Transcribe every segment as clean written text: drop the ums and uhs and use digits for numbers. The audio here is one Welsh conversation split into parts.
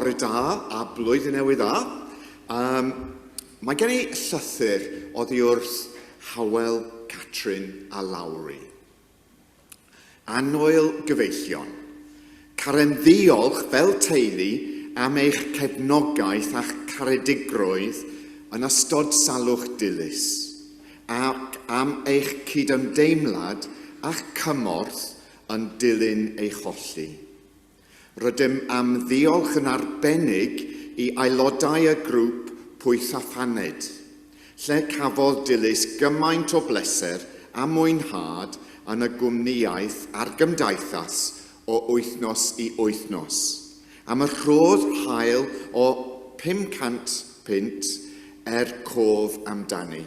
Bore da a blwyddyn newydd dda. Um, mae gen i llythyr oddi wrth Howell, Catrin a Lowri. Annwyl gyfeillion, carem ddiolch fel teulu am eich cefnogaeth a'ch caredigrwydd yn ystod salwch Dilys, ac am eich cydymdeimlad a'ch cymorth yn dilyn ei cholli. Rydym am ddiolch yn arbennig i aelodau y grŵp Pwyth a Phaned, lle cafodd Dilys gymaint o bleser a mwynhad yn y gwmnïaeth a'r gymdeithas o wythnos i wythnos, am y rhodd hael o 500 punt er cof amdani.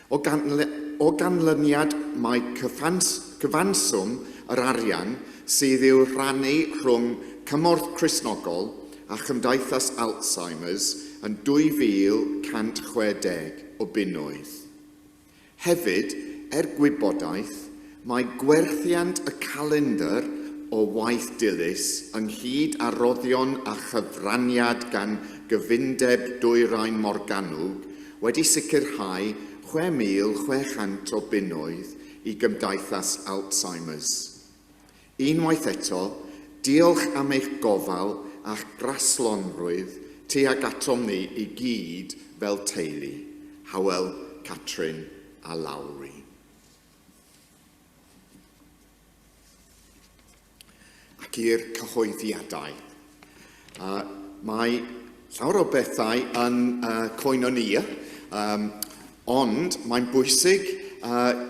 O ganlyniad, mae cyfanswm yr arian sydd i'w rhannu rhwng Cymorth Cristnogol a Chymdeithas Alzheimer's yn 2,160 o bunnoedd. Hefyd, er gwybodaeth, mae gwerthiant y calendr o waith dilys, ynghyd â rhoddion a chyfraniad gan Gyfundeb Dwyrain Morgannwg, wedi sicrhau 6,600 o bunnoedd i Gymdeithas Alzheimer's. Unwaith eto, diolch am eich gofal a'ch graslonrwydd tuag atom ni i gyd fel teulu. Howell, Catrin a Lowri. Ac i'r cyhoeddiadau. Mae llawer o bethau yn Koinonia, ond mae'n bwysig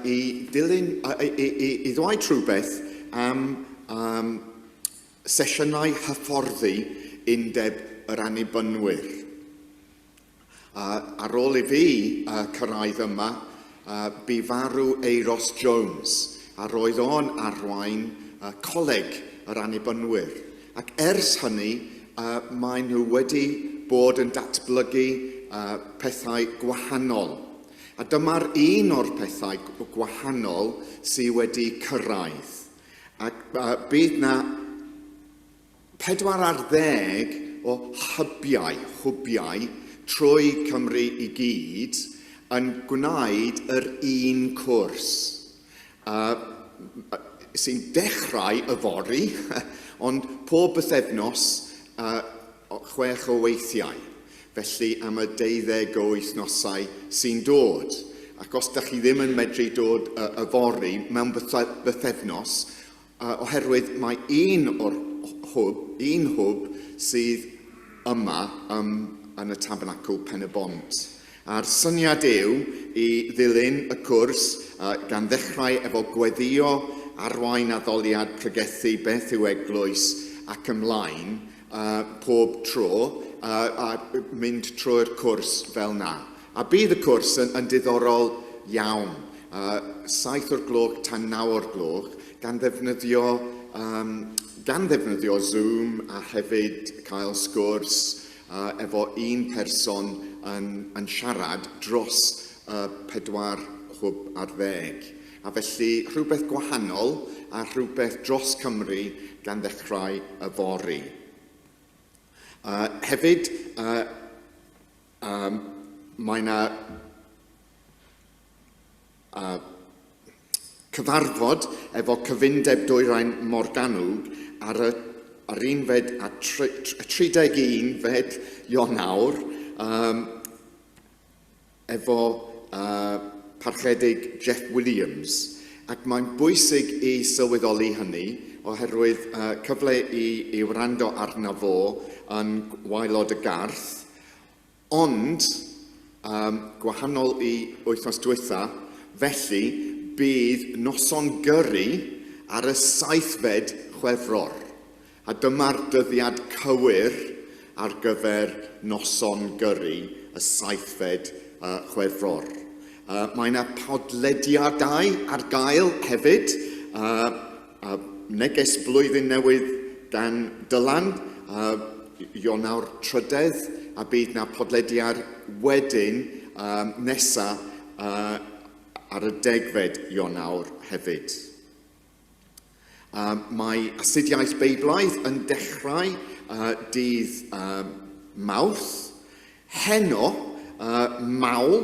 i ddilyn, i ddweud rhywbeth am sesiynau hyfforddi Undeb yr Annibynwyr. Ar ôl i fi cyrraedd yma, bu farw Euros Jones, a roedd o'n arwain Coleg yr Annibynwyr. Ac ers hynny, maen nhw wedi bod yn datblygu pethau gwahanol. A dyma'r un o'r pethau gwahanol sydd wedi cyrraedd. Ac bydd 'na 40 o hybiau, hwbiau, trwy Cymru i gyd yn gwneud yr un cwrs, sy'n dechrau yfory, ond pob bythefnos, 6 o weithiau, felly am y deuddeg o wythnosau sy'n dod. Ac os da chi ddim yn medru dod yfory mewn bythefnos, Oherwydd mae un o'r hwb, un hwb sydd yma ym, yn y Tabernacl Pen-y-bont. A'r syniad yw i ddilyn y cwrs gan ddechrau efo gweddïo, arwain addoliad, pregethu, beth yw eglwys ac ymlaen pob tro a mynd trwy'r cwrs fel 'na. A bydd y cwrs yn, yn diddorol iawn. 7 o'r gloch tan 9 o'r gloch, gan ddefnyddio, um, gan ddefnyddio Zoom a hefyd cael sgwrs efo un person yn, yn siarad dros y 4 hwb ar ddeg. A felly rhywbeth gwahanol a rhywbeth dros Cymru gan ddechrau yfory. Hefyd, mae yna cyfarfod efo Cyfundeb Dwyrain Morgannwg ar y ar unfed a 31 fed Ionawr um, efo Parchedig Jeff Williams, ac mae'n bwysig i sylweddoli hynny oherwydd cyfle i, i wrando arno fo yn waelod y garth, ond um, gwahanol i wythnos dwytha, felly bydd noson gyrru ar y 7fed Chwefror. A dyma'r dyddiad cywir ar gyfer noson gyrru y 7fed Chwefror. Mae yna podlediadau ar gael hefyd, neges blwyddyn newydd gan Dylan, Ionawr 3, a bydd na podlediad wedyn nesa ar y 10fed Ionawr hefyd. Mae astudiaeth Beiblaidd yn dechrau uh, dydd uh, Mawrth. Heno, uh, mawl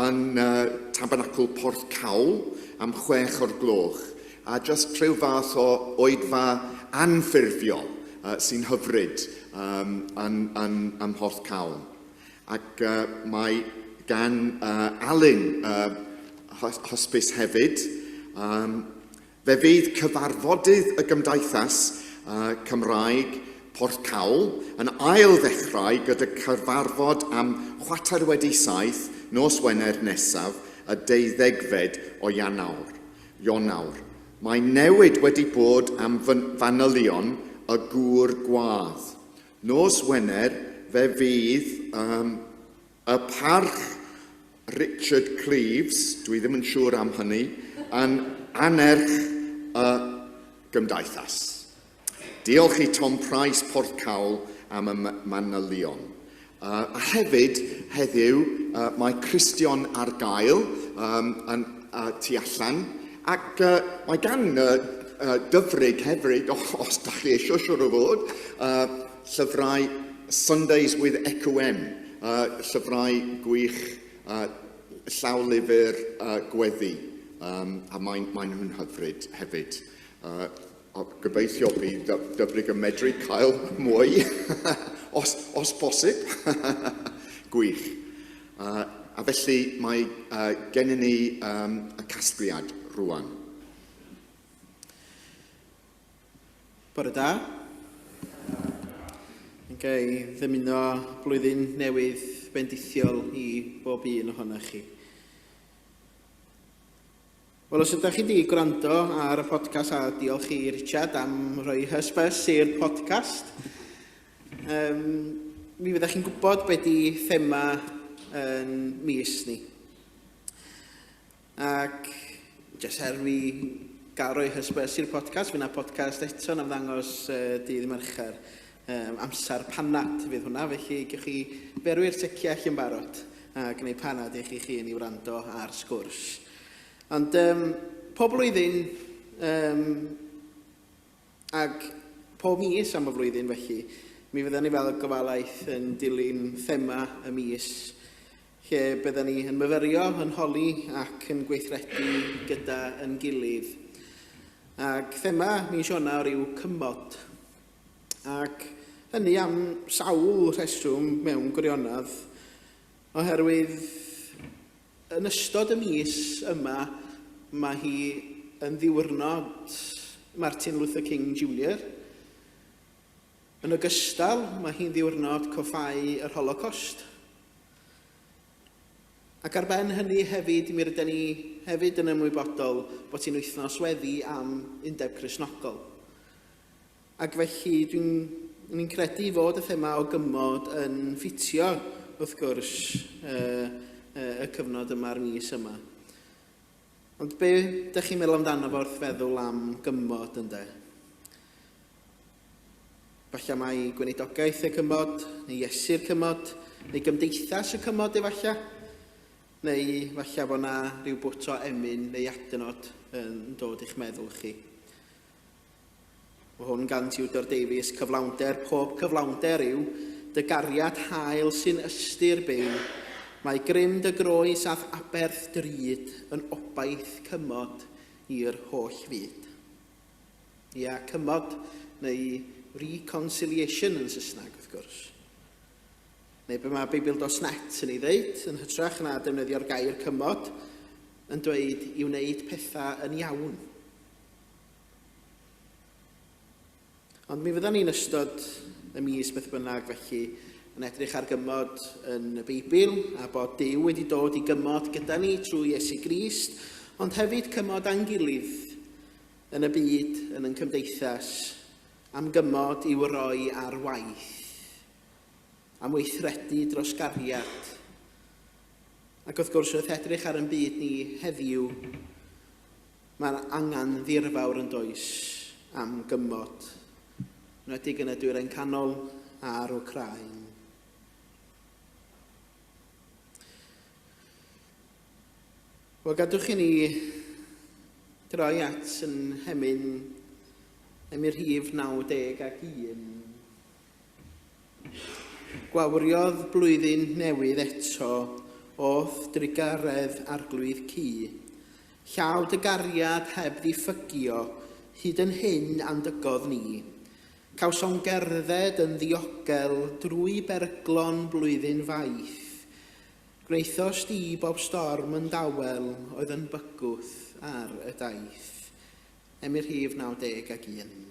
yn uh, Tabernacl Porth Cawl am 6 o'r gloch. A just rhyw fath o oedfa anffurfiol uh, sy'n hyfryd um, yn, yn, ym Mhorth Cawl. Ac uh, mae gan uh, Alun uh, hosbis hefyd. Um, fe fydd cyfarfodydd y Gymdeithas uh, Cymraeg Porthcawl yn ail ddechrau gyda cyfarfod am 7:15 nos Wener nesaf, y 12fed o Ianawr. Ionawr. Mae newid wedi bod am fanylion y gŵr gwadd. Nos Wener fe fydd um, y parch Richard Cleves, dwi ddim yn siŵr am hynny, yn annerch y gymdeithas. Diolch i Tom Price Porthcawl am y manylion. A hefyd, heddiw, mae Cristion ar gael um, yn, tu allan, ac mae gan Dyfrig hefyd, os da chi eisiau siwr o fod, llyfrau Sundays with Echo M, llyfrau gwych, llawlyfr gweddi, um, a mae'n mae nhw'n hyfryd hefyd. Gobeithio bydd Dyfrig yn medru cael mwy, os, os posib. Gwych. A felly mae gennym ni um, y casgliad rwan. Bore da. Yn gael ddymuno blwyddyn newydd bendithiol i bob un ohonoch chi. Wel, os ydych chi wedi gwrando ar y podcast, a diolch i Richard am rhoi hysbys i'r podcast, um, mi fyddech chi'n gwybod beth di thema yn mis ni. Ac jyst er fi gael rhoi hysbys i'r podcast, fydd yna podcast eto yn ymddangos uh, dydd Mercher. Um, amser panad fydd hwnna, felly gewch chi ferwi'r teciau yn barod a gwneud panad i chi chi yn i wrando ar sgwrs. Ond um, pob blwyddyn, um, ac pob mis am y flwyddyn felly, mi fydden ni fel gofalaeth yn dilyn thema y mis, lle bydden ni yn myfyrio, yn holi ac yn gweithredu gyda yn gilydd. Ac thema mis Ionawr yw cymod. Ac hynny am sawl rheswm mewn gwirionedd, oherwydd yn ystod y mis yma, mae hi yn ddiwrnod Martin Luther King Jr. Yn ogystal, mae hi'n ddiwrnod coffáu yr Holocaust. Ac ar ben hynny hefyd, mi rydyn ni hefyd yn ymwybodol bod hi'n wythnos weddi am Undeb Cristnogol. Ac felly dwi'n ni'n credu fod y thema o gymod yn ffitio, wrth gwrs, uh, y cyfnod yma'r mis yma. Ond be ydych chi'n meddwl amdano fo wrth feddwl am gymod, ynde? Falle mai gweinidogaeth y cymod, neu Iesu'r cymod, neu gymdeithas y cymod efallai, neu falle bod yna rhyw bwt o emyn neu adnod yn dod i'ch meddwl chi. Mae hwn gan Tudor Davies, cyflawnder pob cyflawnder yw dy gariad hael sy'n ystyr byw. Mae grym dy groes a'th aberth drud yn obaith cymod i'r holl fyd. Ia, cymod neu reconciliation yn Saesneg, wrth gwrs. Neu be mae Beibl.net yn ei ddeud, yn hytrach na defnyddio'r gair cymod, yn dweud i wneud pethau yn iawn. Ond mi fyddan ni'n ystod y mis beth bynnag felly yn edrych ar gymod yn y Beibl a bod Duw wedi dod i gymod gyda ni trwy Iesu Grist, ond hefyd cymod â'n gilydd yn y byd, yn ein cymdeithas, am gymod i'w roi ar waith, am weithredu dros gariad. Ac wrth gwrs, wrth edrych ar ein byd ni heddiw, Mae'r angen ddirfawr yn does am gymod, enwedig yn y Dwyrain Canol a'r Wcráin. Wel, gadwch i ni droi at yn hemyn, emyn rhif 91. Gwawriodd blwyddyn newydd eto, o'th drugaredd arglwydd cu. Llaw dy gariad heb ddiffygio, hyd yn hyn a'n dygodd ni. Cawsom gerdded yn ddiogel drwy beryglon blwyddyn faith. Gwnaethost di bob storm yn dawel oedd yn bygwth ar y daith. Emyn rhif 91.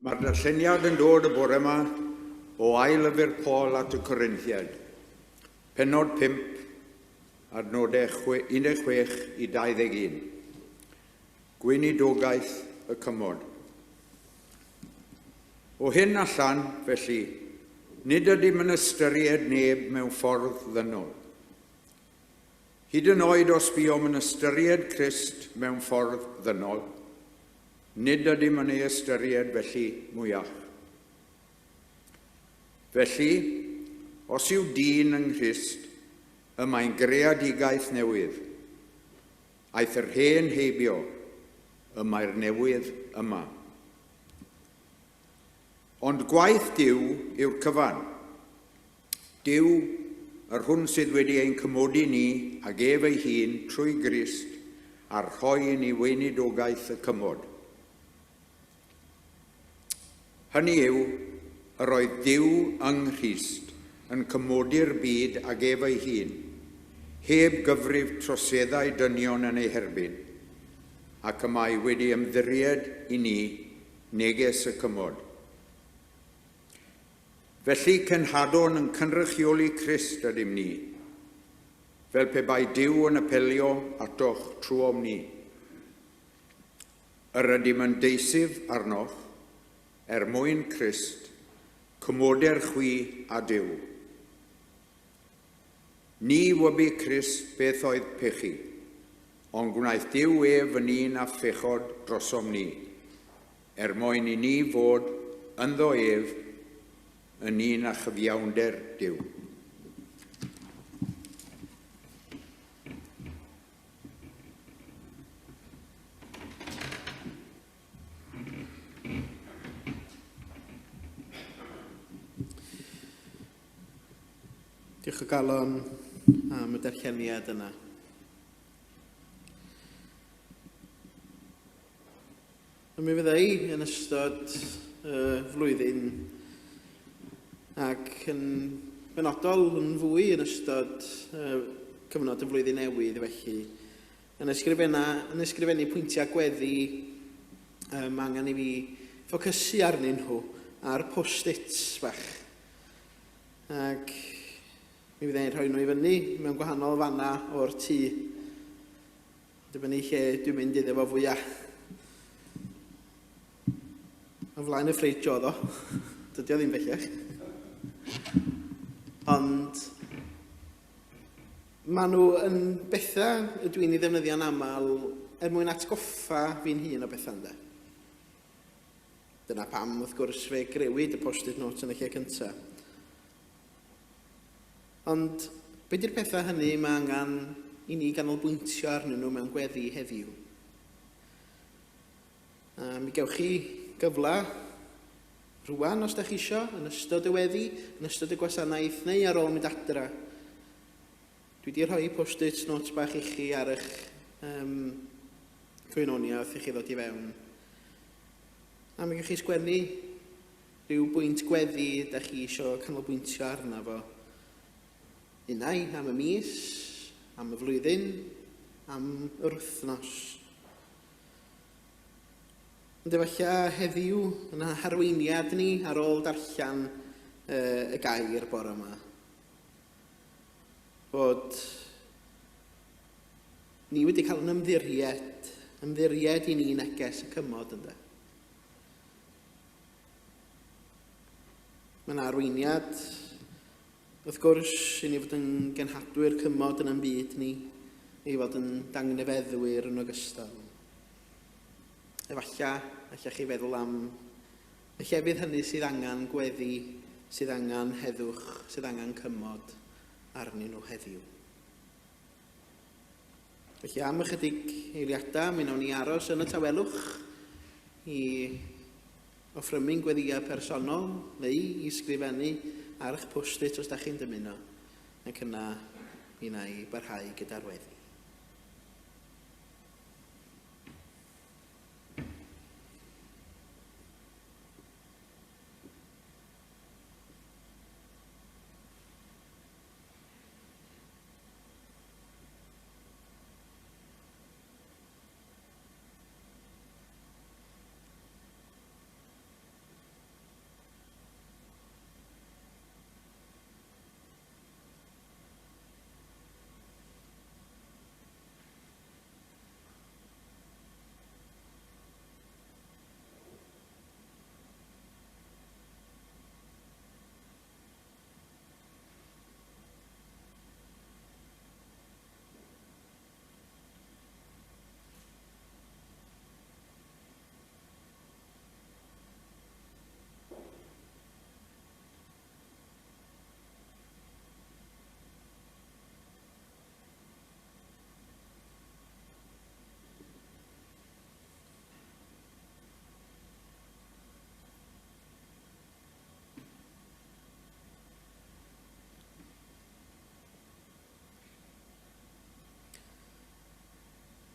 Mae'r darlleniad yn dod y bore yma o ail lyfr Paul at y Corinthiaid, pennod 5, adnodau 16 i 21. Gweinidogaeth y cymod. O hyn allan, felly, nid ydym yn ystyried neb mewn ffordd ddynol. Hyd yn oed os buom yn ystyried Crist mewn ffordd ddynol, nid ydym yn ei ystyried felly mwyach. Felly, os yw dyn yng Nghrist, y mae'n greadigaeth newydd. Aeth yr hen heibio, y mae'r newydd yma. Ond gwaith Duw yw'r cyfan. Duw, yr hwn sydd wedi ein cymodi ni ag ef ei hun trwy Grist, a'r rhoi i ni weinidogaeth y cymod. Hynny yw, yr oedd Duw yng Nghrist yn cymodi'r byd ag ef ei hun, heb gyfrif troseddau dynion yn ei herbyn, ac y mae wedi ymddiried i ni neges y cymod. Felly, cenhadon yn cynrychioli Crist ydym ni, fel pe bai Duw yn apelio atoch trwom ni. Yr ydym yn deisyf arnoch, er mwyn Crist, cymoder chwi a Duw. Ni wybu Crist beth oedd pechu, ond gwnaeth Duw ef yn un â phechod drosom ni, er mwyn i ni fod ynddo ef yn un â chyfiawnder Duw. Diolch o galon am y darlleniad yna. Mi fydda i yn ystod y flwyddyn ac yn benodol yn fwy yn ystod cyfnod y flwyddyn newydd felly yn ysgrifennu pwyntiau gweddi mae angen i fi ffocysu arnyn nhw ar post-its bach. Ac mi fyddai'n rhoi nhw i fyny mewn gwahanol fannau o'r tŷ. Dibynnu lle dwi'n mynd iddo fo fwyaf. O flaen y ffridge oedd o. Dydy o ddim bellach. Ond maen nhw yn bethau ydw i'n ei ddefnyddio'n aml er mwyn atgoffa fi'n hun o bethau ynde. Dyna pam, wrth gwrs, fe grewyd y post-it notes yn y lle cyntaf. Ond be di'r pethau hynny mae angen i ni ganolbwyntio arnyn nhw mewn gweddi heddiw? A mi gewch chi gyfle rwan os da chi isio, yn ystod y weddi, yn ystod y gwasanaeth, neu ar ôl mynd adra. Dwi wedi rhoi post-it notes bach i chi ar eich koinonia wrth i chi ddod i fewn. A mi gewch chi sgwennu rhyw bwynt gweddi da chi isio canolbwyntio arno fo. Unai am y mis, am y flwyddyn, am yr wythnos. Ond efallai heddiw yn harweiniad ni ar ôl darllen y gair bore yma, bod ni wedi cael yn ymddiried i ni neges y cymod ynde. Mae yna arweiniad, wrth gwrs, i ni fod yn genhadwyr cymod yn ein byd ni, i fod yn dangnefeddwyr yn ogystal. Efallai, allech chi feddwl am y llefydd hynny sydd angen gweddi, sydd angen heddwch, sydd angen cymod arnyn nhw heddiw. Felly am ychydig eiliadau, mi wnawn ni aros yn y tawelwch i offrymu'n gweddïau personol neu i sgrifennu ar eich post-it os da chi'n dymuno, ac yna mi wna i barhau gyda'r weddi.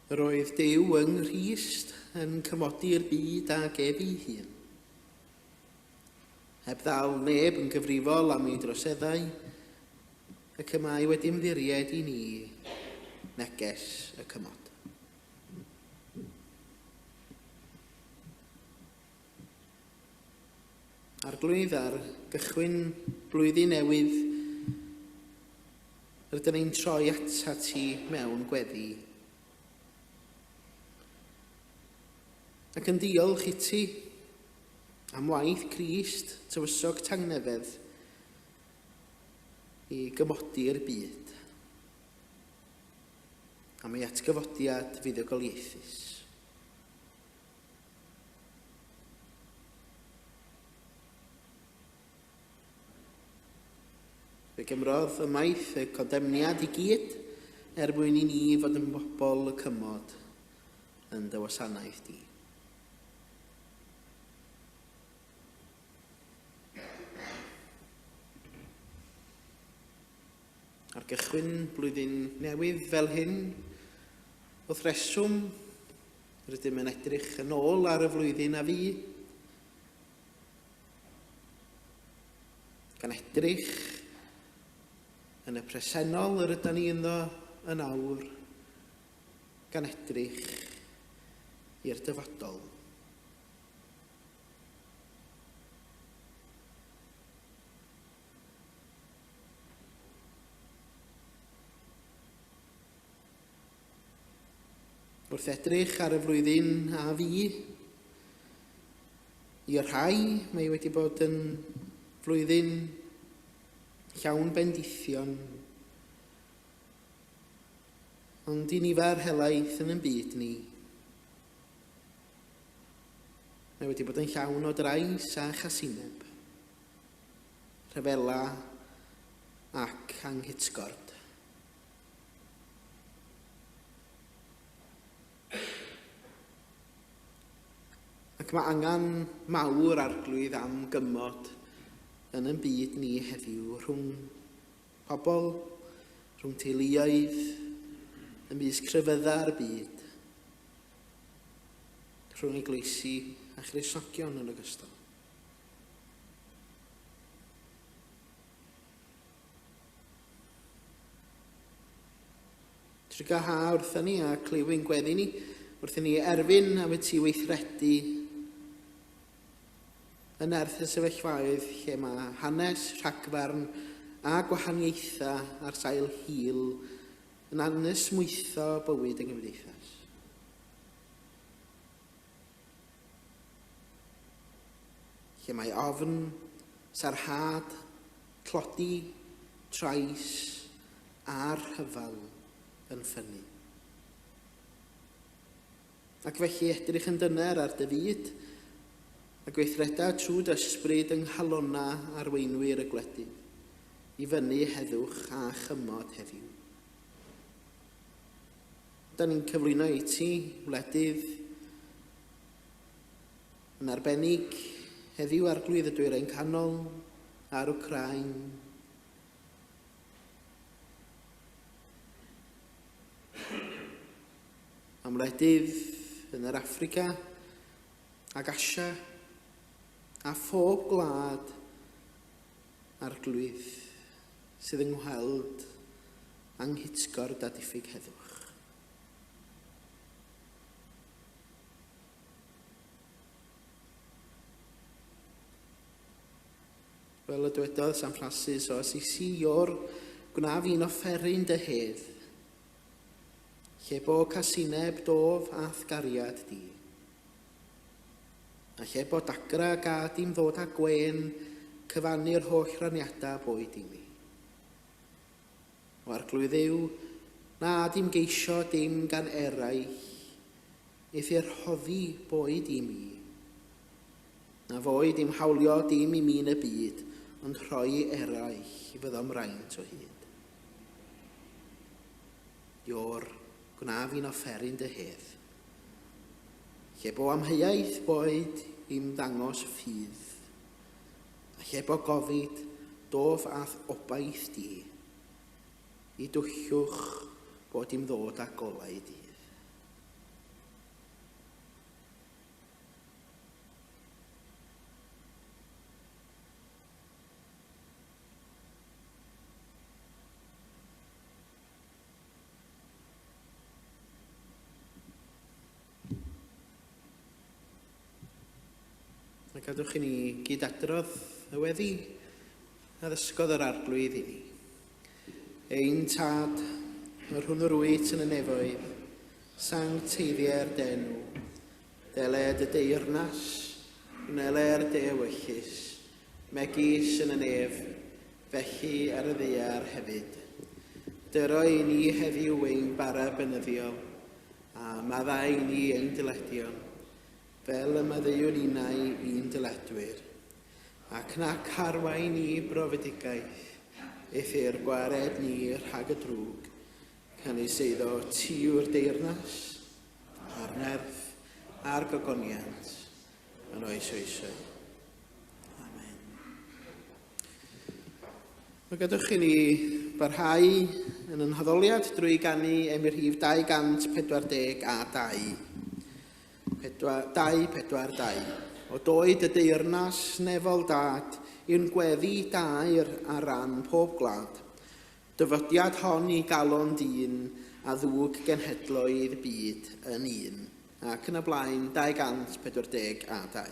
Yr oedd Duw yng Nghrist yn cymodi'r byd ag ef ei hun. Heb ddal neb yn gyfrifol am ei droseddau, ac y mae wedi ymddiried i ni neges y cymod. Arglwydd, ar gychwyn blwyddyn newydd, rydyn ni'n troi atat ti mewn gweddi. Ac yn diolch i ti am waith Crist, tywysog tangnefedd, i gymodi'r byd. Am ei atgyfodiad fuddugoliaethus. Fe gymrodd ymaith y condemniad i gyd er mwyn i ni fod yn bobl y cymod yn dy wasanaeth di. Ar gychwyn blwyddyn newydd fel hyn, wrth reswm, rydym yn edrych yn ôl ar y flwyddyn a fu, gan edrych yn y presennol yr ydyn ni ynddo yn awr, gan edrych i'r dyfodol. Wrth edrych ar y flwyddyn a fu, i'r rhai mae wedi bod yn flwyddyn llawn bendithion, ond i nifer helaeth yn ein byd ni, mae wedi bod yn llawn o drais a chasineb, rhyfela ac anghytgord. Ac mae angen mawr arglwydd am gymod yn ein byd ni heddiw rhwng pobl, rhwng teuluoedd, ymysg crefyddau'r byd, rhwng eglwysi a Christnogion yn ogystal. Triga ha wrthyn ni a clyw'n gweddi ni, wrth i ni erfyn am y ti weithredu yn nerth y sefyllfaoedd lle mae hanes, rhagfarn a gwahaniaethau ar sail hil yn anesmwytho bywyd yng nghymdeithas. Lle mae ofn, sarhad, tlodi, trais a'r rhyfel yn ffynnu. Ac felly edrych yn dyner ar dy fyd a gweithreda trwy dy ysbryd yng nghalonna arweinwyr y gwledydd i fyny heddwch a chymod heddiw. Da ni'n cyflwyno i ti wledydd yn arbennig heddiw Arglwydd y Dwyrain Canol a'r Wcráin. Am wledydd yn yr Affrica ac Asia a phob gwlad Arglwydd sydd yng ngweld anghytgord a diffyg heddwch. Fel y dywedodd San Francis o Assisi, Ior, gwna fi'n offeryn dy hedd, lle bo casineb dof a'th gariad di. A lle bo dagra gad i'm ddod â gwên cyfannu'r holl raniadau boed i mi. O Arglwydd Dduw, na ad i'm geisio dim gan eraill, Eith i'r rhoddi boed i mi. Na foed i'm hawlio dim i mi yn y byd, ond rhoi i eraill i fyddo mraint o hyd. Ior, gwna fi'n offeryn dy hedd. Lle bo amheuaeth boed i'm ddangos ffydd, a lle bo gofid, dof a'th obaith di, i dwyllwch bod i'm ddod â golau dydd. A gadwch i ni gyd-adrodd y weddi a ddysgodd yr Arglwydd i ni. Ein Tad, yr hwn yr wyt yn y nefoedd, sancteiddier dy enw. Deled y deyrnas, gwneler dy ewyllys, megis yn y nef, felly ar y ddaear hefyd. Dyro i ni heddiw ein bara beunyddiol, a maddau i ni ein dyledion, fel y maddeuwn ninnau i'n dyledwyr. Ac nac arwain ni brofedigaeth, eithr gwared ni rhag y drwg, canys eiddo ti yw'r deyrnas, a'r nerth, a'r gogoniant, yn oes oesoedd. Amen. Mae gadwch i ni barhau yn yn haddoliad drwy ganu emyn rhif 242 a 2. 4, 2, 4, 2. O doed y deyrnas nefol dad yw'n gweddi dair ar ran pob gwlad. Dyfodiad hon i galon dyn a ddwg genhedloedd byd yn un. Ac yn y blaen 242 a 2.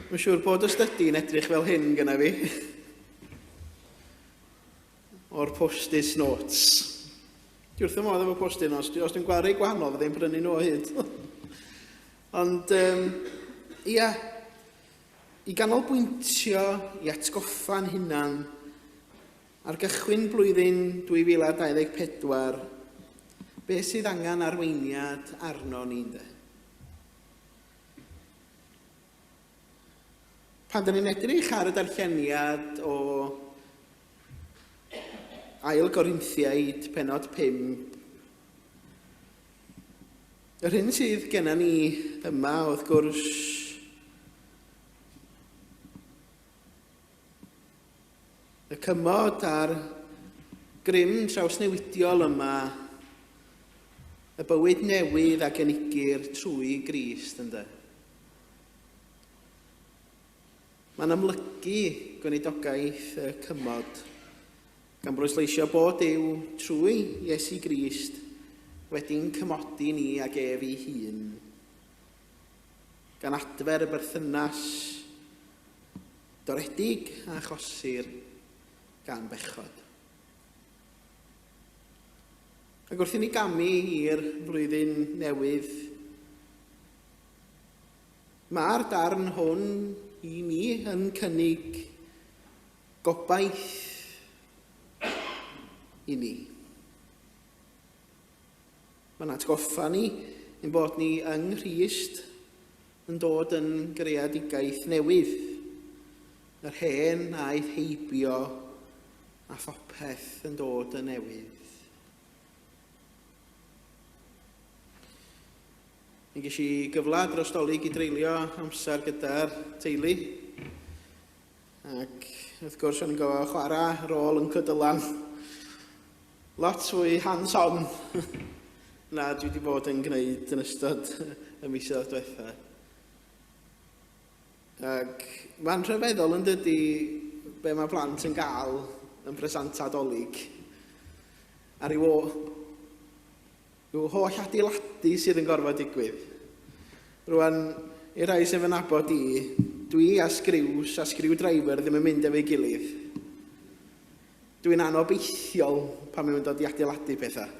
Mae'n siŵr bod y stydi yn edrych fel hyn gyda fi. O'r post-it notes. Dwi wrth y modd efo post-it notes. Os dwi'n gweld rei gwahanol, fyddai'n prynu nhw o hyd. Ond, ia, i ganolbwyntio, i atgoffa'n hunan, ar gychwyn blwyddyn 2024, beth sydd angen arweiniad arno ni, ynde? Pan dyn ni'n edrych ar y darlleniad o Ail Gorinthiaid penod 5, yr hyn sydd gennym ni yma, wrth gwrs, y cymod a'r grym trawsnewidiol yma, y bywyd newydd a gynigir trwy Grist, ynde. Mae'n amlygu gweinidogaeth y cymod, gan bwysleisio bod Duw trwy Iesu Grist wedi'n cymodi ni ag ef ei hun, gan adfer y berthynas doredig a achosir gan bechod. Ac wrth i ni gamu i'r flwyddyn newydd, mae'r darn hwn i mi yn cynnig gobaith i ni. Mae'n atgoffa ni ein bod ni yng Nghrist yn dod yn greadigaeth newydd. Yr hen aeth heibio a phopeth yn dod yn newydd. Mi ges i gyfle dros Dolig i dreulio amser gyda'r teulu. Ac wrth gwrs o'n i'n gofio chwarae rôl yn Dylan. Lot fwy hands-on. na dwi wedi bod yn gwneud yn ystod y misoedd diwetha. Ac mae'n rhyfeddol yn dydy be mae plant yn gael yn bresanta Dolig. A rhyw, o, rhyw holl adeiladu sydd yn gorfod digwydd. Rwan, i rai sy'n fy nabod i, dwi a sgriws a sgriwdriver ddim yn mynd efo'i gilydd. Dwi'n anobeithiol pan mae'n dod i adeiladu pethau.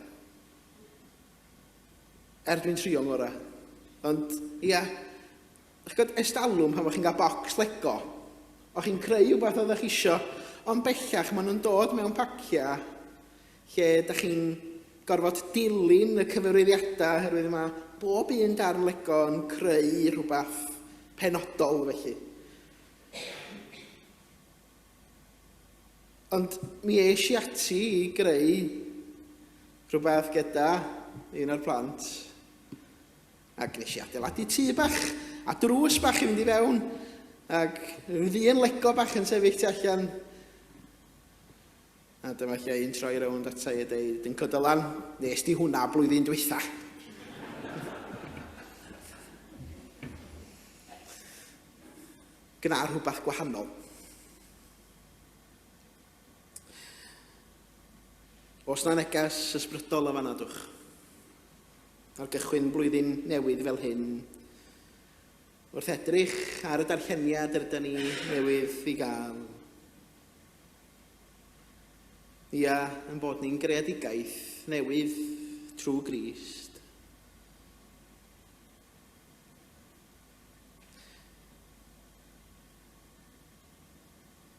Er dwi'n trio ngorau. Ond, ia, chi'n gwybod, estalwm pan o'ch chi'n cael bocs Lego, o'ch chi'n creu rhywbeth oeddech chi isio, ond bellach maen nhw'n dod mewn paciau lle da chi'n gorfod dilyn y cyfarwyddiadau oherwydd mae bob un darn Lego yn creu rhywbeth penodol felly. Ond mi eis i ati i greu rhywbeth gyda un o'r plant. Ac nes i adeiladu tŷ bach a drws bach i fynd i fewn. Ac rhyw ddyn Lego bach yn sefyll tu allan. A dyma lle un troi rownd ata i a deud, yn Dylan, nes di hwnna blwyddyn dwytha. Gwna rhywbeth gwahanol. Os na neges ysbrydol o fanna, dwch. Ar gychwyn blwyddyn newydd fel hyn, wrth edrych ar y darlleniad yr ydyn ni newydd i gael, ia, yn bod ni'n greadigaeth newydd trwy Grist.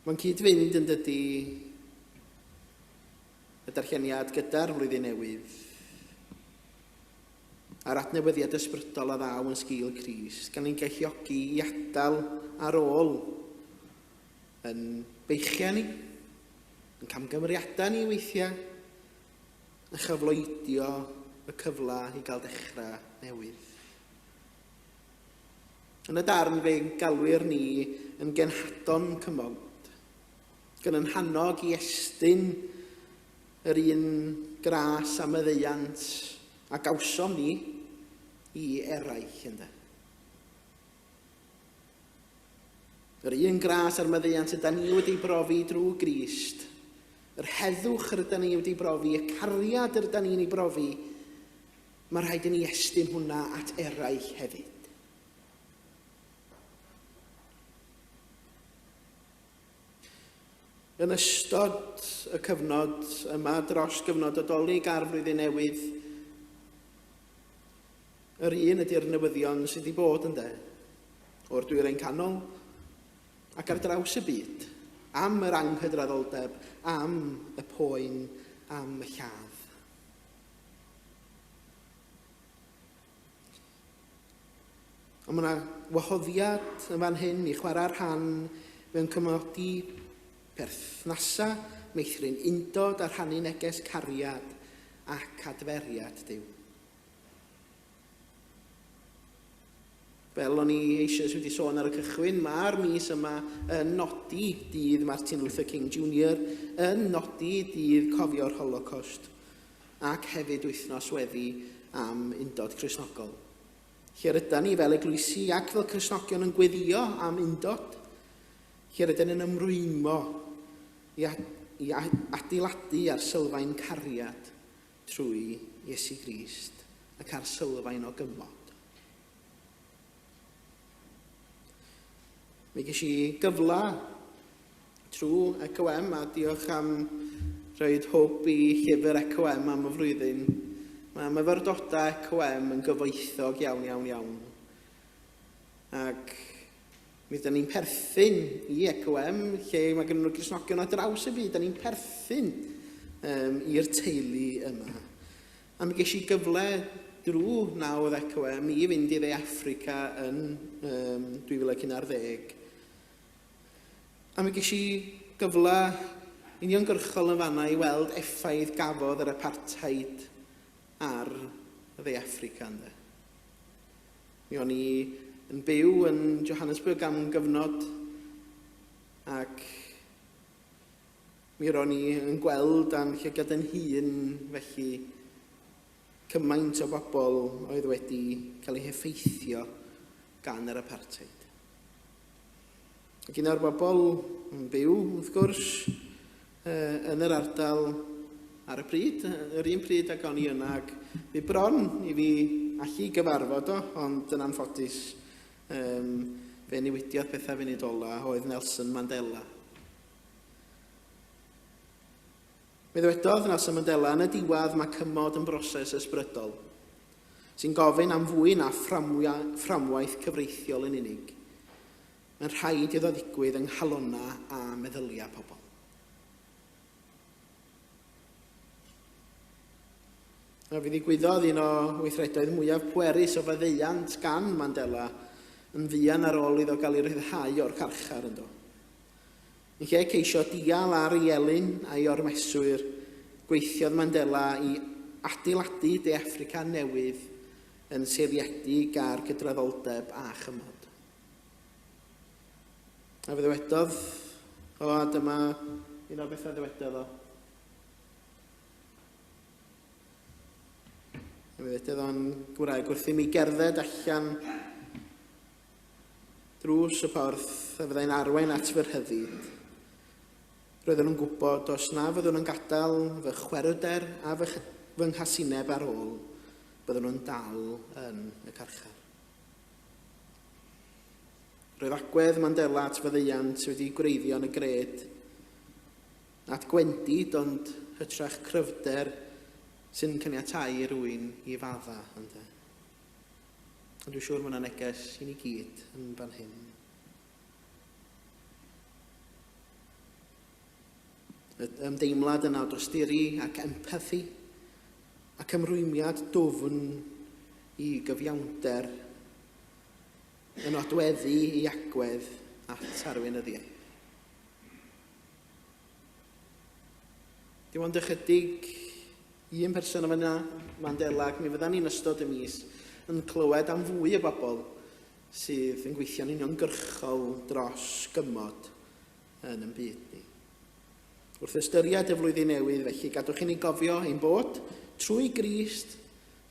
Mae'n cyd-fynd yn dydy y darlleniad gyda'r flwyddyn newydd a'r adnewyddiad ysbrydol a ddaw yn sgil Crist, gan ein galluogi i adael ar ôl yn beichiau ni, yn camgymeriadau ni weithiau, a chyfloedio y cyfle i gael dechrau newydd. Yn y darn fe galwir ni yn genhadon cymod, gan yn hannog i estyn yr un gras a maddeuant a gawsom ni i eraill ynde. Yr un gras a'r maddeuant yda ni wedi brofi drwy Grist, yr heddwch yr yda ni wedi brofi, y cariad yr yda ni'n ei brofi, Mae rhaid i ni estyn hwnna at eraill hefyd. Yn ystod y cyfnod yma, dros gyfnod y Dolig a'r Flwyddyn Newydd, yr un ydy'r newyddion sydd wedi bod ynde, o'r Dwyrain Canol ac ar draws y byd, am yr anghydraddoldeb, am y poen, am y lladd. Ond mae yna wahoddiad yn fan hyn i chwarae rhan mewn cymodi perthnasau, meithrin undod a rhannu neges cariad ac adferiad Duw. Fel o'n i eisoes wedi sôn ar y cychwyn, mae'r mis yma yn nodi dydd Martin Luther King Jr, yn nodi dydd cofio'r Holocaust, ac hefyd wythnos weddi am undod Cristnogol. Lle rydan ni fel eglwysi ac fel Cristnogion yn gweddio am undod, lle rydyn yn ymrwymo i, i adeiladu ar sylfaen cariad trwy Iesu Grist ac ar sylfaen o gymod. Mi ges i gyfle trwy ECOM a diolch am rhoid hwb i llyfr ECOM am y flwyddyn. Mae myfyrdodau ECOM yn gyfoethog iawn, iawn, iawn. Ac mi ydyn ni'n perthyn i ECOM, lle mae gen nhw Gristnogion ar draws y byd, da ni'n perthyn um, i'r teulu yma. A mi ges i gyfle drwy nawdd ECOM i fynd i Dde Affrica yn um, 2011. A mi ges i gyfle uniongyrchol yn fanna i weld effaith gafodd yr apartheid ar Dde Affrica. Ynde. Mi o'n i yn byw yn Johannesburg am gyfnod ac Mi ro'n i yn gweld â'm llygad yn hun, felly, Cymaint o bobl oedd wedi cael eu heffeithio gan yr apartheid. Ac un o'r bobl yn byw, wrth gwrs, yn yr ardal ar y pryd, yr un pryd ag o'n i yna, ac fi bron i fi allu gyfarfod o, ond yn anffodus fe newidiodd pethau funud ola, oedd Nelson Mandela. Mi ddywedodd Nelson Mandela, yn y diwedd mae cymod yn broses ysbrydol, sy'n gofyn am fwy na fframwaith cyfreithiol yn unig. Mae'n rhaid iddo ddigwydd yng nghalonnau a meddyliau pobl. A fe ddigwyddodd un o weithredoedd mwyaf pwerus o faddeuant gan Mandela yn fuan ar ôl iddo gael ei ryddhau o'r carchar ynddo. Yn lle ceisio dial ar ei elyn a'i ormeswyr, gweithiodd Mandela i adeiladu De Affrica newydd yn seiliedig ar gydraddoldeb a chymod. A fe ddywedodd o, a dyma un o'r bethau ddywedodd o. A fe ddywedodd o'n Gymraeg wrth i mi gerdded allan drws y porth a fyddai'n arwain at fy rhyddid. Roeddwn yn gwybod os na fyddwn yn gadael fy chwerwder a fy, fy nghasineb ar ôl, byddwn yn dal yn y carchar. Roedd agwedd Mandela at faddeuant wedi gwreiddio yn y gred at gwendid ond hytrach cryfder sy'n caniatáu i rywun i fadda, ynde. Ond dwi'n siŵr mae yna neges i ni gyd yn fan hyn. Y ymdeimlad yna o dosturi ac empathi ac ymrwymiad dwfn i gyfiawnder yn nodweddu ei agwedd at arweinyddiaeth. Dim ond ychydig un person o fyna, Mandela, ac mi fyddan ni'n ystod y mis yn clywed am fwy o bobl sydd yn gweithio'n uniongyrchol dros gymod yn yn byd ni. Wrth ystyried y flwyddyn newydd, felly, gadwch i ni gofio ein bod, trwy Grist,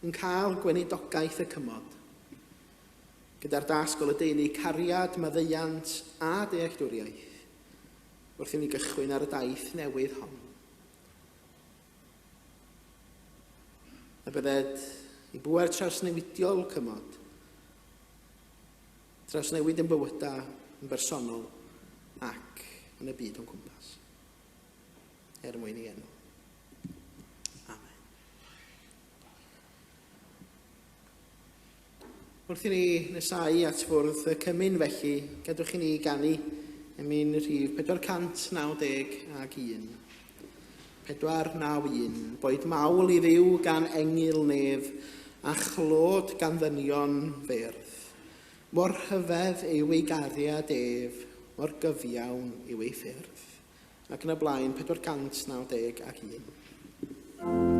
yn cael gweinidogaeth y cymod. Gyda'r dasg o ledaenu cariad, maddeuant a dealltwriaeth, wrth i ni gychwyn ar y daith newydd hon. A bydded i bŵer trawsnewidiol cymod, trawsnewid yn bywydau yn bersonol ac yn y byd o'n cwmpas, er mwyn ei enw. Amen. Wrth i ni nesau at fwrdd y cymun felly, gadwch i ni ganu emyn rhif 491. 491. Boed mawl i Dduw gan engyl nef, a chlod gan ddynion feirdd. Mor rhyfedd yw ei gariad ef, mor gyfiawn yw ei ffyrdd. Ac yn y blaen, 491.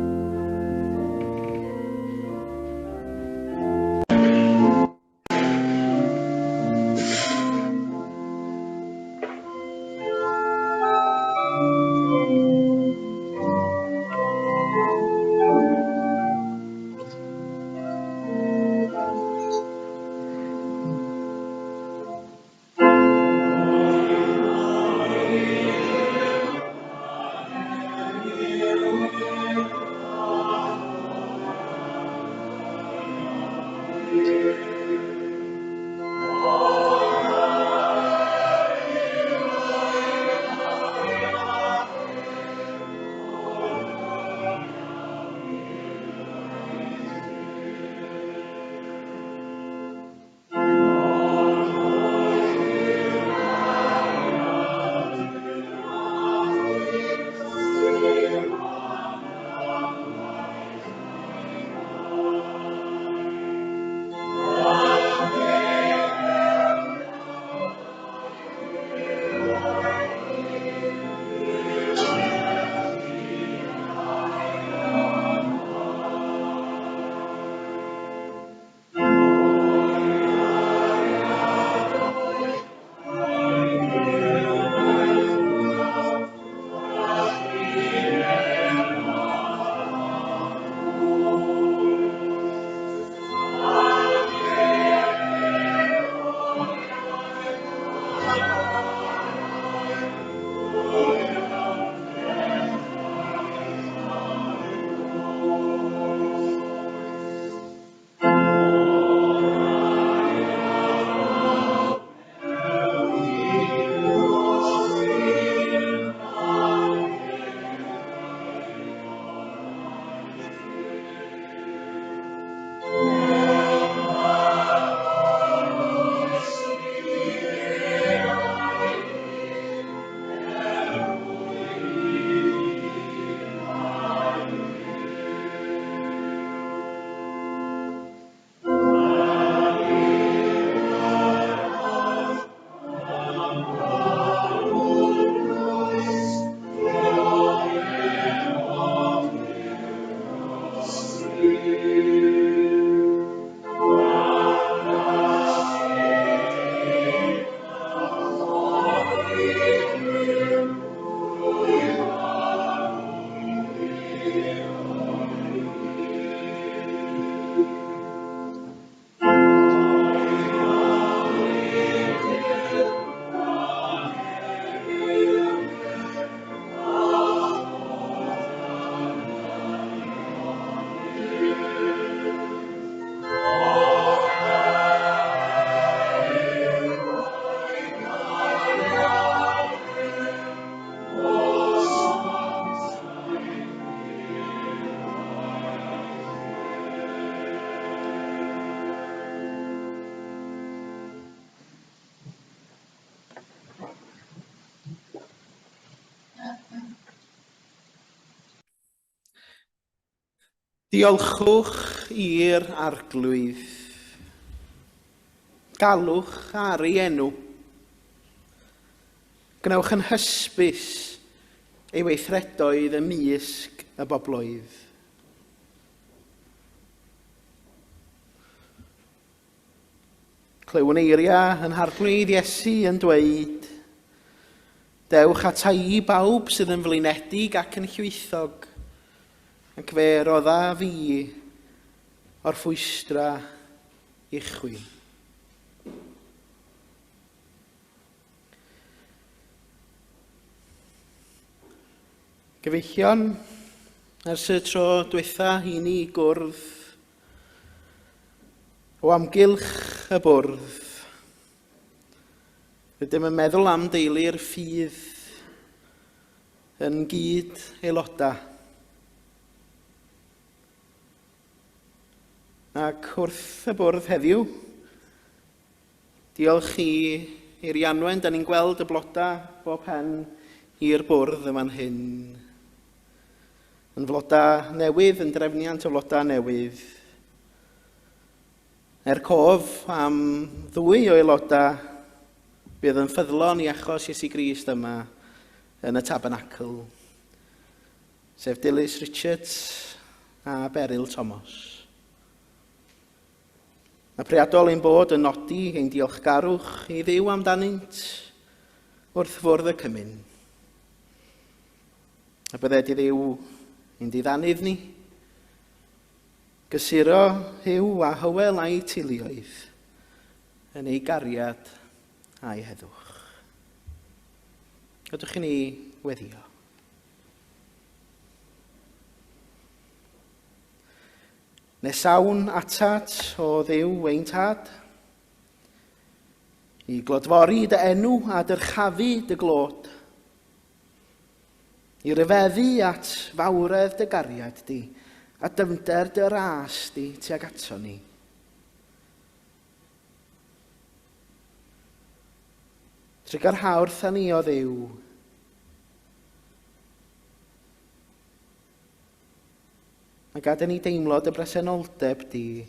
Diolchwch i'r Arglwydd. Galwch ar ei enw. Gwnewch yn hysbys ei weithredoedd ymysg y bobloedd. Clywn eiriau yn Harglwydd Iesu yn dweud, Dewch ata i bawb sydd yn flinedig ac yn llwythog, ac fe rodda fi orffwystra i chwi. Gyfeillion, ers y tro diwetha i ni gwrdd o amgylch y bwrdd, rydym yn meddwl am deulu'r ffydd yn gyd aelodau. Ac wrth y bwrdd heddiw, Diolch i Eirianwen, da ni'n gweld y blodau bob pen i'r bwrdd yn fan hyn. Yn flodau newydd, yn drefniant o flodau newydd. Er cof am ddwy o aelodau bydd yn ffyddlon i achos Iesu Grist yma yn y tabernacl, sef Dilys Richards a Beryl Thomas. Mae priodol ein bod yn nodi ein diolchgarwch i Dduw amdanynt wrth fwrdd y cymun. A bydded i Dduw ein diddanydd ni, gysuro Huw a Hywel a'i teuluoedd yn ei gariad a'i heddwch. Gadwch i ni weddio. Nesawn atat, o Dduw ein Tad, i glodfori dy enw a dyrchafu dy glod, i ryfeddu at fawredd dy gariad di a dyfnder dy ras di tuag ato ni. Trugarha wrtha ni, o Dduw, A gad i ni deimlo dy bresenoldeb di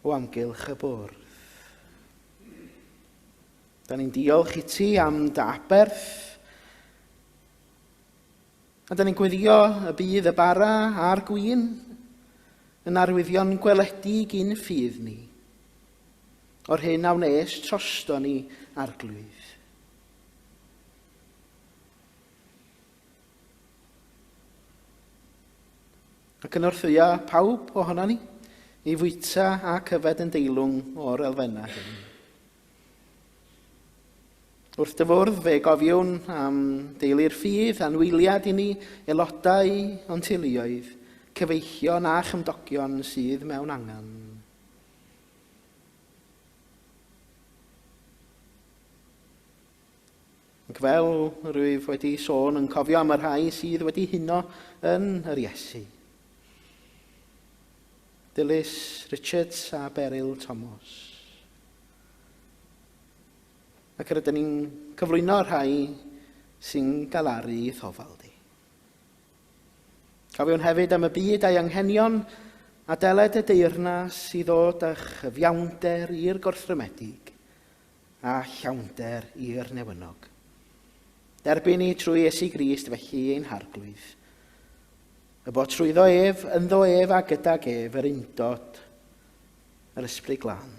o amgylch y bwrdd. Da ni'n diolch i ti am dy aberth. A da ni'n gweddio y bydd y bara a'r gwin yn arwyddion gweledig i'n ffydd ni o'r hyn a wnes trosto ni, Arglwydd. A cynorthwya pawb ohono ni i fwyta ac yfed yn deilwng o'r elfennau hyn. Wrth dy fwrdd fe gofiwn am deulu'r ffydd, anwyliad i ni, aelodau o'n teuluoedd, cyfeillion a chymdogion sydd mewn angen. Ac fel rwyf wedi sôn yn cofio am y rhai sydd wedi huno yn yr Iesu. Dilys Richards a Beryl Thomas. Ac rydyn ni'n cyflwyno rhai sy'n galaru i thofal di. Cofiwn hefyd am y byd a'i anghenion a deled y deyrnas i ddod â chyfiawnder i'r gorthrymedig a llawnder i'r newynog. Derbyn ni trwy Iesu Grist felly ein harglwydd, y bod trwyddo ef, ynddo ef a gydag ef yr undod, yr ysbryd glân.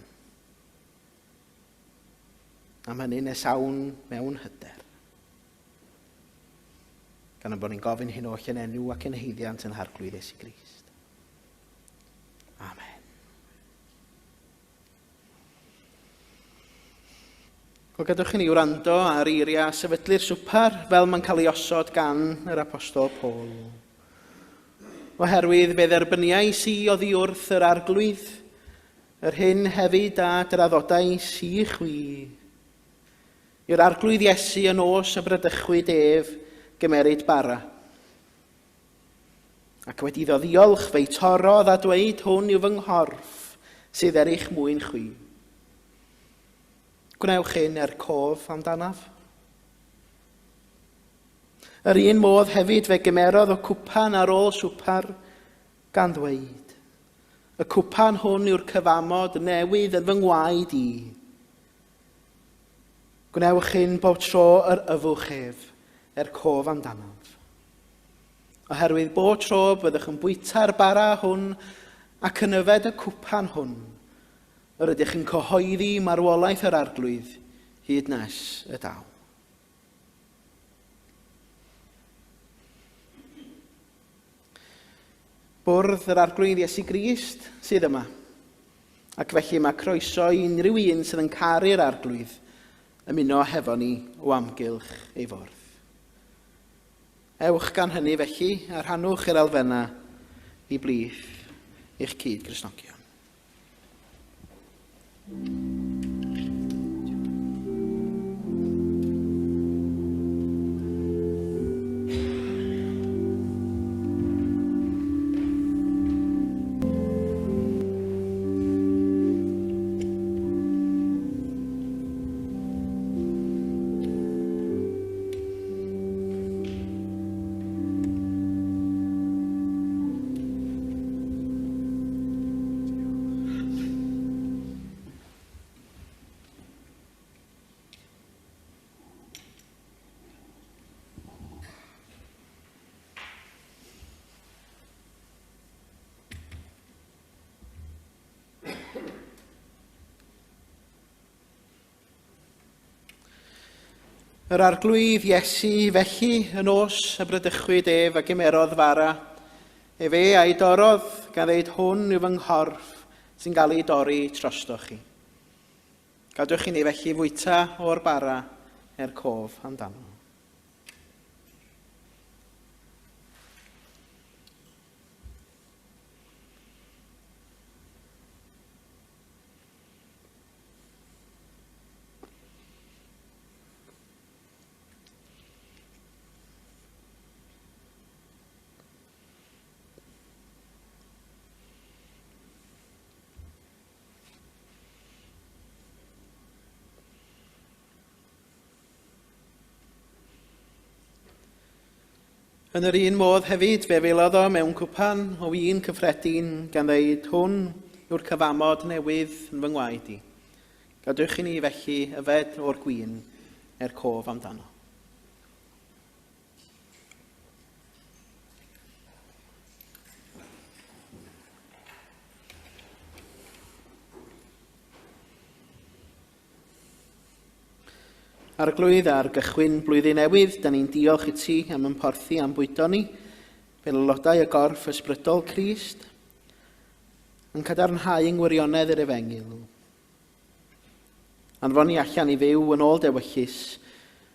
Am hynny nesawn mewn hyder. Gan y bod ni'n gofyn hyn oll yn enw ac yn heiddiant yn harglwydd Iesu Grist. Amen. Wel, gadewch i ni wrando ar eiriau sefydlu'r swper fel mae'n cael ei osod gan yr apostol Paul. Oherwydd fe dderbyniais i oddi wrth yr arglwydd, yr hyn hefyd a draddodais i chwi. I'r arglwydd Iesu y nos y bradychwyd ef gymeryd bara. Ac wedi iddo ddiolch, fe'i torrodd a dweud, Hwn yw fy nghorff sydd er eich mwyn chwi. Gwnewch hyn er cof amdanaf. Yr un modd hefyd fe gymerodd o cwpan ar ôl swpar, gan ddweud, Y cwpan hwn yw'r cyfamod newydd yn fy ngwaed i. Gwnewch hyn bob tro yr yfwch ef, er cof amdanaf. Oherwydd bob tro byddwch yn bwyta'r bara hwn ac yn yfed y cwpan hwn, yr ydych yn cyhoeddi marwolaeth yr Arglwydd hyd nes y daw. Bwrdd yr Arglwydd Iesu Grist sydd yma. Ac felly mae croeso i unrhyw un sydd yn caru'r Arglwydd ymuno hefo ni o amgylch ei fwrdd. Ewch gan hynny felly a rhannwch yr elfennau i blith eich cyd-Gristnogion. Yr Arglwydd Iesu, felly, y nos y bradychwyd ef a gymerodd fara. Efe a'i dorrodd, gan ddeud hwn yw fy nghorff sy'n cael ei dorri trostoch chi. Gadwch i ni felly fwyta o'r bara er cof amdano. Yn yr un modd hefyd, fe felodd o mewn cwpan o win cyffredin gan ddeud, hwn yw'r cyfamod newydd yn fy ngwaed i. Gadewch i ni felly yfed o'r gwin er cof amdano. Arglwydd, ar gychwyn blwyddyn newydd, da ni'n diolch i ti am ymporthi am bwydo ni, fel aelodau y gorff ysbrydol Crist, yn cadarnhau yng ngwirionedd yr efengyl. Anfon ni allan i fyw yn ôl dewyllys,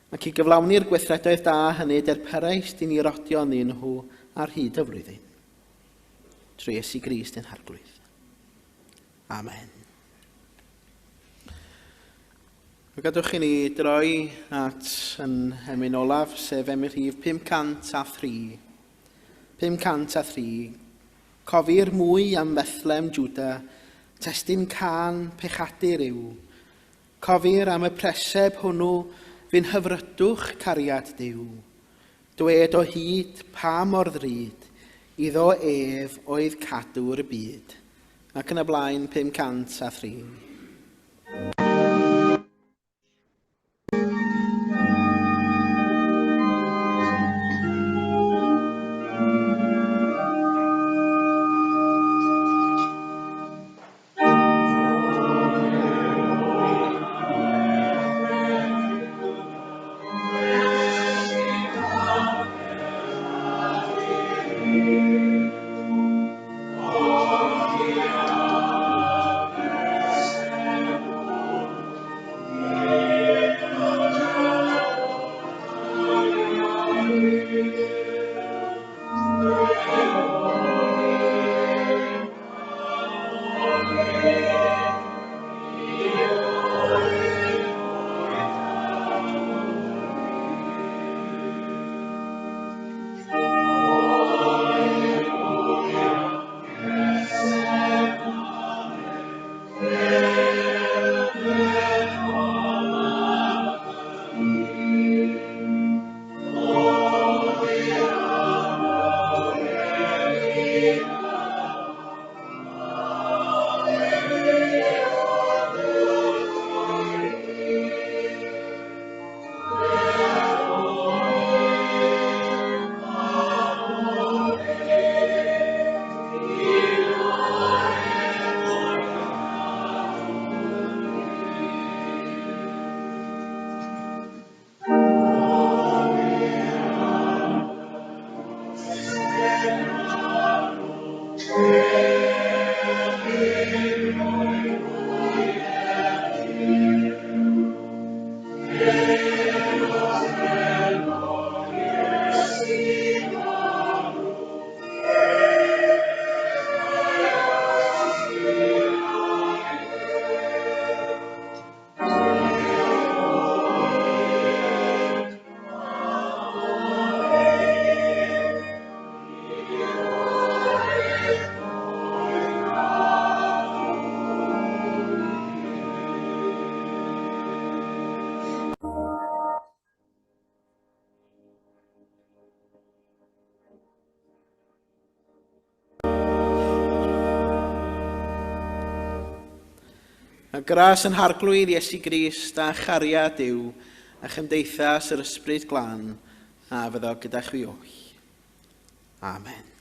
ac i gyflawni'r gweithredoedd da hynny derperais di ni rodio ynddyn nhw ar hyd y flwyddyn. Trwy Iesu Grist ein Harglwydd. Amen. Gadwch i ni droi at yn emyn olaf, sef emyn rhif 503. 503. Cofir mwy am Fethlem Juda, testun cân pechadur yw. Cofir am y preseb hwnnw fu'n hyfrydwch cariad Duw. Dwed o hyd pa mor ddrud iddo ef oedd cadw'r byd. Ac yn y blaen 503. A gras yn harglwydd Iesu Grist a chariad Duw a chymdeithas yr Ysbryd Glân a fyddo gyda chwi oll. Amen.